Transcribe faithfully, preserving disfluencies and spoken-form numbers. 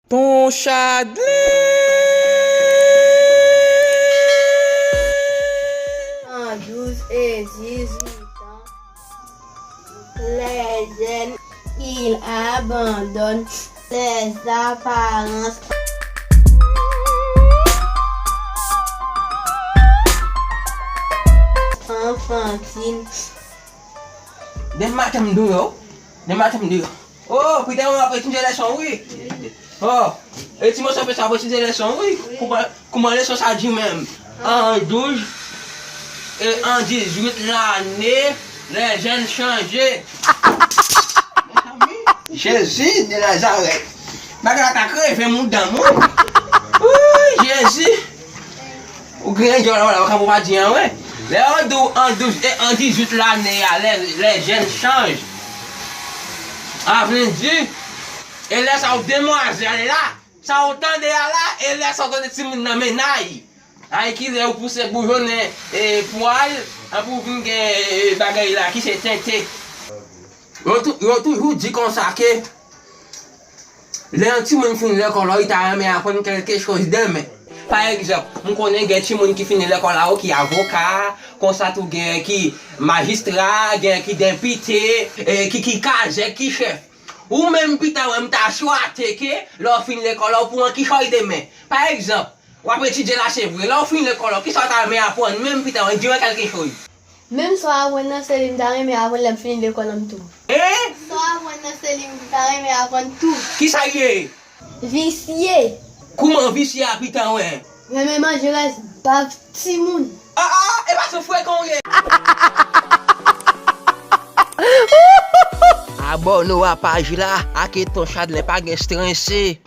Ton Chadley! An douz e dizuit an, les jeunes, ils abandonnent les apparences enfantiles. Demen maten m di w yo. Demen maten m di w yo. Oh, pita mwen ap etidye lèson wi. Oh, e ti moso pèsonn ap etidye lèson wi. Kouman, kouman lèson sa di menm? An douz e an dizuit lane, les jeunes changent. Jezi de Nazarèt. Bagay la ta kreve mouda m wi. Wi, Jezi. Ou griyen dyòl la, ou pa di anyen. Lè yo di w an douz e an dizuit lane a, les, les jeunes changent. A vle di, e lè sa w demwazèl la, sa w tande a la, e lè sa w tande timoun nan mennaj. Ay ki lè ou pouse boujonnen e pwal, anpi w vin gen e, bagay la ki se tenten. Yo, tou, yo toujou di konsa ke lè yon timoun fin lekòl la, li ta renmen aprann kèlke choz demen. Pa egzanp, m konnen gen timoun ki fini lekòl la yo ki avoka, konsa tou gen ki majistra, gen ki depite, e, ki, ki kazèk, ki chèf. Ou menm pita wè m ta swate ke lè w fin lekòl la, ou pou yon kichòy demen. Pa egzanp, w ap etidye la se vre, lè w fin lekòl la, kisa w ta renmen aprann menm pita wè, di mwen kèlke choz. Menm sa w aprann nan se li m ta renmen aprann lè m fini lekòl an tou. Hein? Sa w aprann nan se li m ta renmen aprann tou. Kisa l ye? Visye. Kouman visye a pita wè? Renmen manje rès bav timoun. Ah ah, e pa sou frekan w ye. Abòne w a paj la, ake Ton Chadley pa gen strense.